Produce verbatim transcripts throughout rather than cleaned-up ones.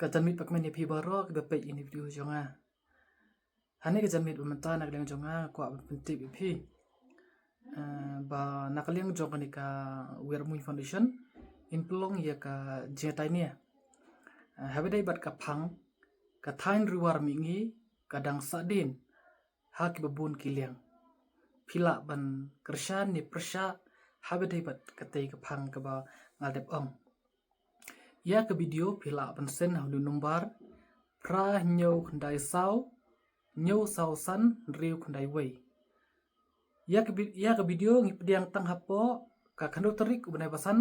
Ka janmiet ba kmen ïa phi baroh kiba peit ïa kane ka video jong nga. Hane ka janmiet ba mynta na ka liang jong nga kwah ban pyntip ïa phi. Eh, ba na ka liang jong kane ka Wiar Muin Foundation, ngin pynlong ïa ka jingïatai nia. Eh, haba dei bad ka phang, ka thaiñ Ri War Mihngi ka dang sahdien ha kiba bun ki liang. Phi lah ban kyrshan ne pyrshah haba dei bad katei ka phang kaba nga la dep ong. Ïa ka video phi lah ban send ha u number phra hynñiew khyndai saw hynñiew saw san hynriew khyndai wei. Ïa ka vi-, ïa ka video ngi pdiang tang hapoh ka khyndai tarik u bnai ba san,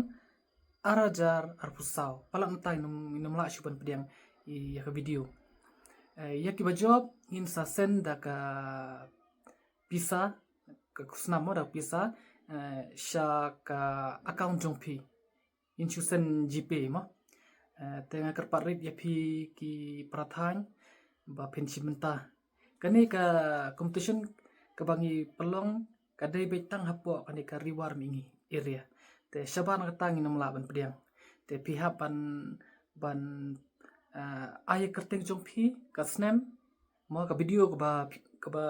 ar hajar arphew saw. Palat mynta ngin ym, ngin ym lah shuh ban pdiang ïa ka video. Eh, ïa kiba jop ngin sa send da ka pisa, ka khusnam mo, da ka pisa, eh, sha ka account jong phi. Ngin shu send GPay mo. Eh, te nga kyrpad rit ïa phi ki para thaiñ ba phin shim bynta. Kane ka competition kaba ngi pynlong ka dei beit tang hapoh kane ka Ri War Mihngi area. Te shabar na kata ngin ym lah ban pdiang. Te phi hap ban, ban, eh, ai kyrteng jong phi, ka snem, mo, ka video kaba, kaba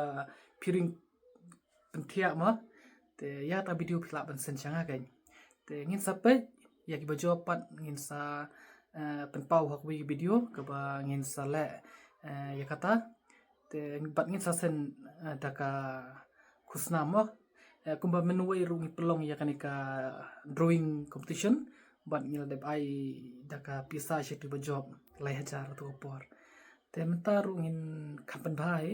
phi ring pynthiah mo. Te ïa kata video phi lah ban send sha nga keiñ. Te ngin sa peit, ïa kiba jop pat ngin sa, eh, pynpaw ha kawei video kaba ngin sa leh, eh, ïa kata. Te bad ngin sa send, eh, da ka khusnam mo. Eh, kumba mynwei ruh ngi pynlong ïa kane ka drawing competition bad ngi la dep ai da ka pisa sha uto ba jop lai hajar ha kato ka por. Te mynta ruh ngin kham pynbha hi.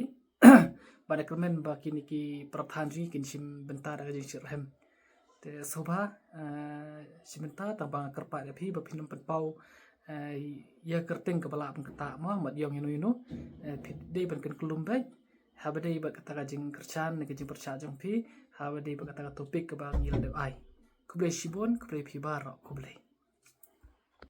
Bad nga kyrmen ba kine ki para thaiñ jong ngi kin shim bynta da ka jingshitrhem. Te sngewbha, eh, shim bynta, tang ba nga kyrpad ïa phi ba phin ym pynpaw, eh, ïa ka kyrteng kaba lah ban ktah mo, mad ïong ïano ïano, eh, phi dei ban kynklum beit haba dei bad kata ka jingkyrshan ne ka jingpyrshah jong phi haba dei bad kata ka topic kaba ngi la dep ai. Khublei shibun, khublei phi baroh, khublei.